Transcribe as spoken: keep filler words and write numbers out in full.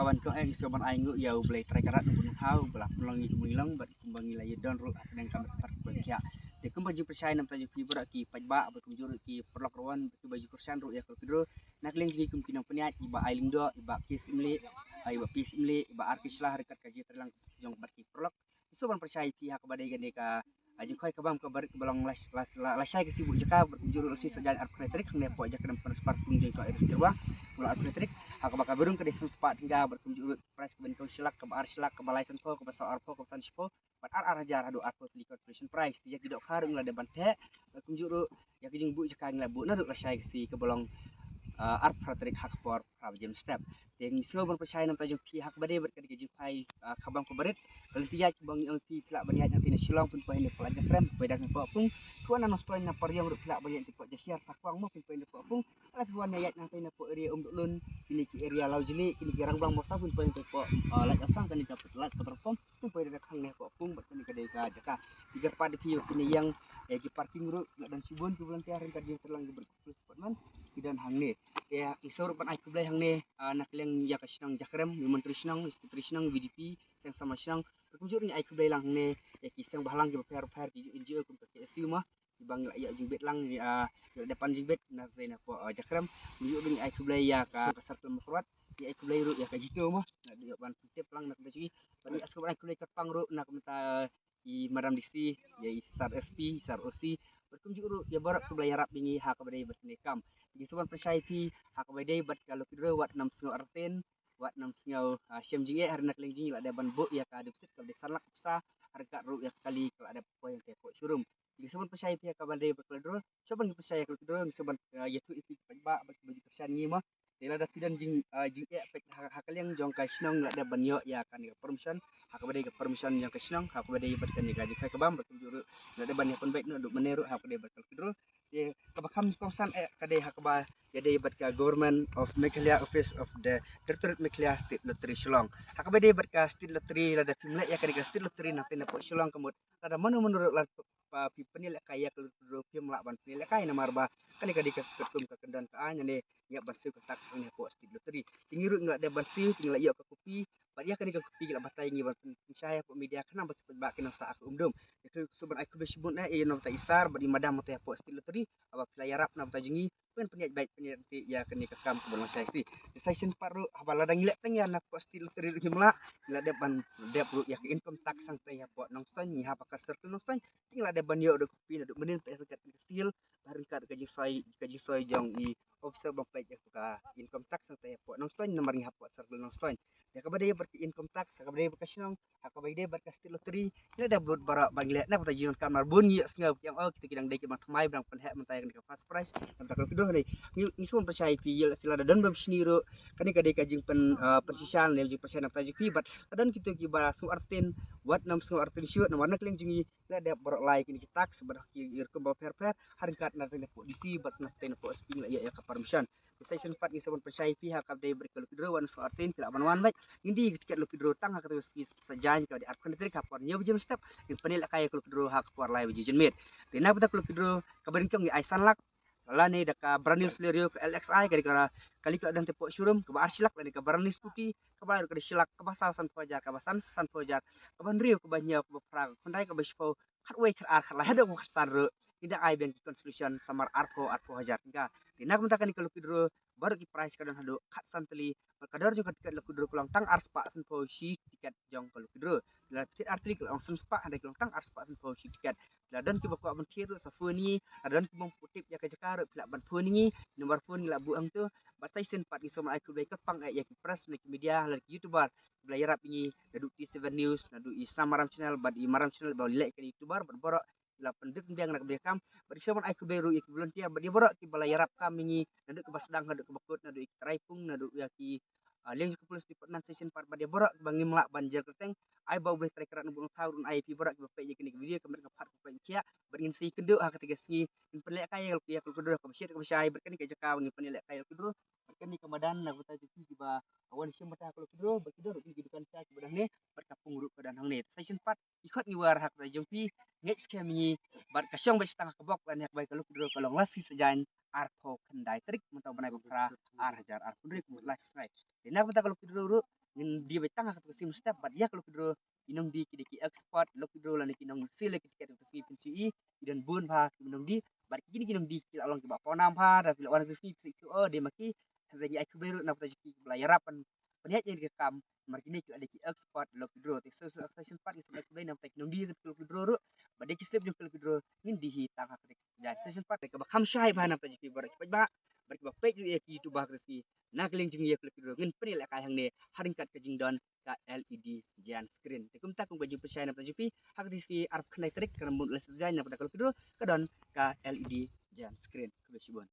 Ka ban kong eh ngi sngewbha ban ai nguh ïa U Blei Trai Kynrad Nongbuh Nongthaw ba la pynlong ngi kumba ngi long, bad kumba ngi la ïadon ruh ha kane ka kamra kyrpad. Te kumba jingpyrshah namar ta jong phi baroh ki paidbah bad kumjuh ruh ki paralok ruh, bad kiba ju kyrshan ruh ïa ka Lucky Draw na ka liang jong ngi kum ki nongpynïaid, i Bah Ailingdoh, i Bah P. Syiemlieh, i Bah P. Syiemlieh, i Bah R. K. Shylla ryngkat ka jingtreilang jong bad ki paralok. Ngi sngewbha ban pyrshah ïa phi ha kaba dei kane ka, ah, jingkhwai kabam kaba rit kaba long lashai, lashai, la-, lashai ka sngi buh jaka bad kumjuh ruh la shisha jan arphew tarik hangne hapoh Jakrem Principal Pung jong ka Area Jyrwa. Kaba long arphew tarik ha kaba ka burom ka dei san spah tyngka bad kumjuh ruh prize kaba nyngkong shi lak, kaba ar shi lak, kaba lai sanphew, kaba saw arphew, kaba san shiphew bad ar ar hajar haduh arphew tylli consolation prize. Te ïa ki dohkha ruh ngi la dep ban theh bad kumjuh ruh ïa ki jingbuh jaka ngi la buh naduh lashai ka sngi kaba long, ah, arphew tarik ha ka por phra baje mynstep. Te ngi sngewbha ban pyrshah namar ta jong phi ha kaba dei bad kane ka jingkhwai, ah, kabam kaba rit. Ka lynti ïaid kaba ngi ong phi, phi lah ban ïaid nangtei na Shillong phin poi hangne hapoh Jakrem, poi dang hapoh Pung. Phi wan na Nongstoiñ na Pariong ruh phi lah ban ïaid hapoh Jahiar, Sakwang mo phin poi hapoh Pung. Lada phi wan ïaid nangtei na hapoh area Umdohlun, kine ki area Lawjli, kine ki Rangblang Mawsang phin poi hapoh, ah, Laitumkhrah, kane ka Laitumkhrah phin poi da khang ne hapoh Pung bad kane ka dei ka jaka. Ki kyrpad ïa phi ba phin ïeng, eh, ki parking ruh la don shibun ki volunteer ryngkat jingtreilang ki bad police department ki don hangne. Te ngi sngewbha ruh ban ai khublei hangne, ah, na ka liang ïa ka shnong Jakrem, ïa u Myntri Shnong, ïa u Secretary Shnong, VDP, Seng Samla Shnong. Bad kumjuh ruh ngi ai khublei lang hangne ïa ki seng bhalang kiba pher bapher, ki NGO kum ka KSU mo, kiba ngi la ïoh jingbit lang, ngi, ah, ngi la dep pan jingbit na, na, napoh, ah, Jakrem. Kumjuh ruh ngi ai khublei ïa ka, ka Circle Mawkyrwat, ngi ai khublei ruh ïa ka JITO mo, la dep ban pyntip lang na ka bynta jong ngi. Bad ngi sngewbha ban ai khublei kyrpang ruh na ka bynta i Madam DC, ïa i Sir SP, Sir OC, bad kumjuh ruh ïa baroh kiba la ïarap ïa ngi ha kaba dei bad kane ka kam. Te ngi sngewbha ban pyrshah ïa phi ha kaba dei bad ka Lucky Draw, wat nym sngew artatien, wat nym sngew, ah, shem jingeh, ha ryngkat na ka liang jong ngi la dep ban buh ïa ka deposit kaba dei san lak pisa, ha ryngkat ruh ïa ka kali ka la dep poi hangtei hapoh showroom. Te ngi sngewbha ban pyrshah ïa phi ha kaba dei bad ka Lucky Draw, shuwa ban ngi pyrshah ïa ka Lucky Draw ngi sngewbha ban, ah, ïathuh ïa phi ki paidbah bad kiba ju kyrshan ïa ngi mo. Te lada phi don jing, ah, jingeh peit ha, ha ka liang jong ka shnong la dep ban ïoh ïa kane ka permission ha kaba dei ka permission jong ka shnong ha kaba dei bad kane ka jingkhwai kabam bad kumjuh ruh la dep ban ïa pynbeit noh naduh mynne ruh ha kaba dei bad ka Lucky Draw. Te kaba kham kongsan eh ka dei ha kaba ïadei bad ka Government of Meghalaya, Office of the Directorate Meghalaya, State Lottery Shillong. Ha kaba dei bad ka State Lottery, lada phim leh ïa kane ka State Lottery nangtei napoh Shillong ka mut, lada mano mano ruh lada phi pynïalehkai ïa ka Lucky Draw phim lah ban pynïalehkai namar ba kane ka dei ka katkum ka kyndon ka aiñ, ne ïa ban siew ka tax hangne hapoh State Lottery. Te ngi ruh ngi la dep ban siew, te ngi la ïoh ka kopi, bad ïa kane ka kopi ki la batai ïa ngi ban pynshai hapoh media khnang ba ki paidbah kin nang sah ha ka um dum. Te ngi sngewbha ban ai khublei shibun eh ïa nongtei i Sir bad i Madam nongtei hapoh State Lottery haba phi la ïarap na ka bynta jong ngi, pynïaid beit pynïaid ïa kane ka kam kaba long shai sngi. Te sa shisien pat ruh haba lada ngi leh tang ïa na hapoh State Lottery ruh ngim lah, ngi la dep ban dep ruh ïa ka income tax hangtei hapoh Nongstoiñ, ngi ha ba ka Circle Nongstoiñ. Te ngi la dep ban ïoh da ka kopi naduh mynnin peit ryngkat ka seal, bad ryngkat ka jingsoi, ka jingsoi jong i officer ba peit ïa ka income tax hangtei hapoh Nongstoiñ namar ngi hapoh Circle Nongstoiñ. Te ha kaba dei bad ka income tax, ha kaba dei bad ka shnong, ha kaba dei bad ka State Lottery, ngi la dep lut baroh ba ngi leh na ka bynta jingdonkam namar bun ngi ïohsngew ki ong, oh, kito ki dang dei kiba thymmai ba dang pynheh mynta ïa kane ka first prize namar ka Lucky Draw. Ngi, ngi sngewbha ban pyrshah ïa phi, ïa lada don ba phi shni ruh, kane ka dei ka jingpyn, ah, pynshisha ne jingpyrshah namar ka jong phi, bad lada don kito kiba sngew artatien, wat nym sngew artatien shuh namar na ka liang jong ngi la dep baroh lai kine ki tax bad ki rukom ba pher pher, ha ryngkat nangtei napoh DC bad nangtei napoh SP ngi la ïoh ïa ka permission. Te sa shisien pat ngi sngewbha ban pyrshah ïa phi ha kaba dei bad ka Lucky Draw, wat nym sngew artatien, phi lah ban wan beit. Ngin die ïa ka tiket Lucky Draw tang ha kata ka sngi Saitjaiñ kaba dei arphew khyndai tarik ha por hynñiew baje mynstep, ngin pynïalehkai ïa ka Lucky Draw ha ka por lai baje janmiet. Te na ka bynta ka Lucky Draw kaba nyngkong ngi ai san lak, lane da ka brand new Celerio ka LXi, ka dei ka kali ka la don hapoh showroom, kaba ar shi lak, lane ka brand new scooty, kaba lai ruh ka dei shi lak, kaba saw sanphew hajar, kaba san sanphew hajar, kaba hynriew, kaba hynñiew, kaba phra, kaba khyndai, kaba shiphew, khatwei, khatar, khatlai haduh kaba khatsan ruh ngi dang ai biang ki consolation sum ar arphew, arphew hajar tyngka. Te na ka bynta kane ka Lucky Draw baroh ki prize ka don haduh khatsan tylli. Bad ka dor jong ka tiket Lucky Draw ka long tang ar spah sanphew shi tiket jong ka Lucky Draw. Te lada phi thied ar tylli ka long san spah, hynrei ka long tang ar spah sanphew shi tiket. Te lada don kiba kwah ban thied ruh sa phone ïa ngi, lada don kiba ym pat tip ïa ka jaka ruh phi lah ban phone ïa ngi, number phone ngi la buh hangto. Bad sa shisien pat ngi sngewbha ban ai khublei kyrpang eh ïa ki press ne ki media lane ki YouTuber kiba la ïarap ïa ngi, naduh T seven News, naduh i Snam Maram Channel bad i Maram Channel ba la leh ïa kane YouTuber bad baroh la pynbit pynbiang na ka bynta ka kam. Bad ngi sngewbha ban ai khublei ruh ïa ki volunteer bad ïa baroh kiba la ïarap kam ïa ngi naduh kaba sdang haduh kaba kut, naduh ïa ki trai pung, naduh ïa ki, ah, liang jong ka police department. Sa shisien pat bad ïa baroh kiba ngim lah ban jer kyrteng, ai ba U Blei Trai Kynrad Nongbuh Nongthaw un ai ïa phi baroh kiba peit ïa kane ka video ka met ka phad ka peit ka khiah. Bad ngin sa ïakynduh ha kata ka sngi, ngin pynlehkai ïa ka Lucky Draw kaba shait kaba shai, bad kane ka jaka ba ngin pynlehkai ïa ka Lucky Draw. Bad kane ka madan na ka bynta jong phi kiba wan shim bynta ha ka Lucky Draw, bad ki don ruh kine ki dukan sha kiba don hangne, bad ka pung ruh ka don hangne. Sa shisien pat, ngi khot ngi war ha ka bynta jong phi, ngeit skhem ïa ngi, bad ka shong beit tang ha ka bok lane ha kaba ïa ka Lucky Draw ka long last sngi Saitjaiñ arphew khyndai tarik mynta u bnai ba phra ar hajar arphew hynriew, ka mut last sngi. Te na ka bynta ka Lucky Draw ruh die beit tang ha kata ka sien step, bad ïa ka lucky draw ki nongdie ki dei ki expert lucky draw lane ki nong seal ïa ki tiket, kata ka sien phin shu i, i don bun bha ki nongdie, bad kine ki nongdie ki la long kiba pawnam bha, da phi la wan kata ka sien phi shu o dei ma ki, hynrei ngi ai khublei ruh na bynta jong ki ba la ïarap ban pynïaid ïa ka kam, namar kine ki la dei ki expert lucky draw. Te sa shisien pat ngi sngewbha khublei na bynta ki nongdie ki lucky draw ruh, bad ïa ki slip jong ki lucky draw ngin die hi tang ha kata ka sien. Sa shisien pat kaba kham shai bha na bynta jong phi baroh ki paidbah bad kiba peit ruh ïa ki YouTube ha kata ka sien, na ka liang jong ngi ïa ka lucky draw ngin pynïalehkai hangne ha ryngkat ka jingdon ka L E D giant screen. Te kumta kum ka jingpynshai na bynta jong phi, ha kata ka sien arphew khyndai tarik ka Rambun Lesser Giant na bynta ka lucky draw ka don ka L E D giant screen. Khublei shibun.